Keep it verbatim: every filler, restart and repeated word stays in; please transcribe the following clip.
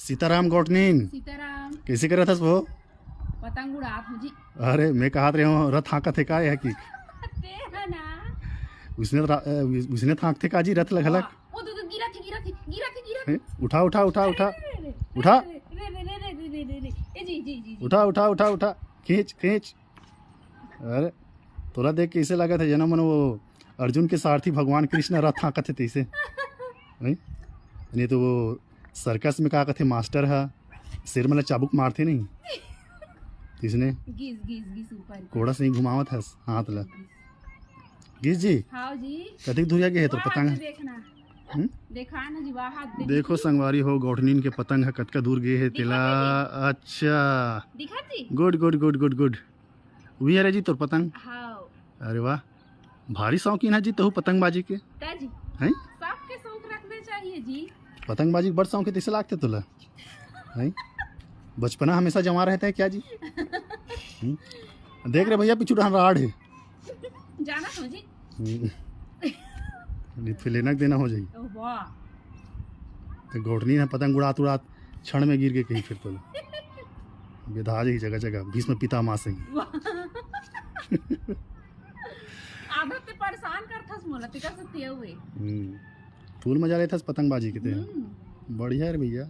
सीताराम गौटनीन। सीताराम। कइसे करत हस वो? पतंग उड़ात हूँ जी। अरे, मैं कहत रहे हूँ, रथ हाँकत हे का यह की? ते है ना। उसने तो रा-, अ, उसने तो हाँकथे का जी रथ ल घलक? वो तो गिरा थी, गिरा थी, गिरा थी, गिरा थी। हैं? उठा, उठा, उठा, उठा। रे, रे, उठा। रे, रे, रे, रे, रे, रे, रे, रे। ए जी, जी, जी, जी। उठा, उठा, उठा, उठा। खींच, खींच। अरे, तोला देख के इसे लगत हे, जना मन वो अर्जुन के सारथी भगवान कृष्ण रथ हाँकत हे तइसे। नहीं? नहीं तो वो सर्कस में का कथे, मास्टर ह, शेर मन ला चाबुक मारथे नहीं? तइसने गिस, गिस, गिस ऊपर। कोड़ा से ही घुमावत हस हाथ ला। गिस जी, हाँ जी। कतिक दूरिया गे हे तोर वाह, पतंग? देखना। हम्म? देखा ना जी, वाह, हाथ देख। देखो संगवारी हो, गौटनीन के पतंग ह कतका दूर गे हे तेला। अच्छा, दिखा जी। गुड गुड गुड गुड गुड। वही हरे जी तोर पतंग। हाँ। अरे वाह, भारी शौकीन है जी तहू पतंगबाजी के। का जी? हैं? सबके शौक रखना चाहिए जी। पतंगबाजी के बड़ शौक हे, तइसे लागथे तोला? हैं? बचपना हमेशा जमा रहता है क्या जी? हम्म? देख रहे भैया, पीछू डहन राड़ हे। जाना तो जी। हम्म। नहीं तो फिर लेना के देना हो जाई। ओ वाह। तो गौटनीन ह पतंग उड़ात उड़ात क्षण में गिर गे कहीं फिर तो। बेधा जाही जगह जगह, भीष्म पितामह सही। वाह। आदत ते परेशान करथस मोला, तेकर से ते हुए। हम्म। फुल मजा लेथस पतंगबाजी के ते। हम्म। बढ़िया रे भैया।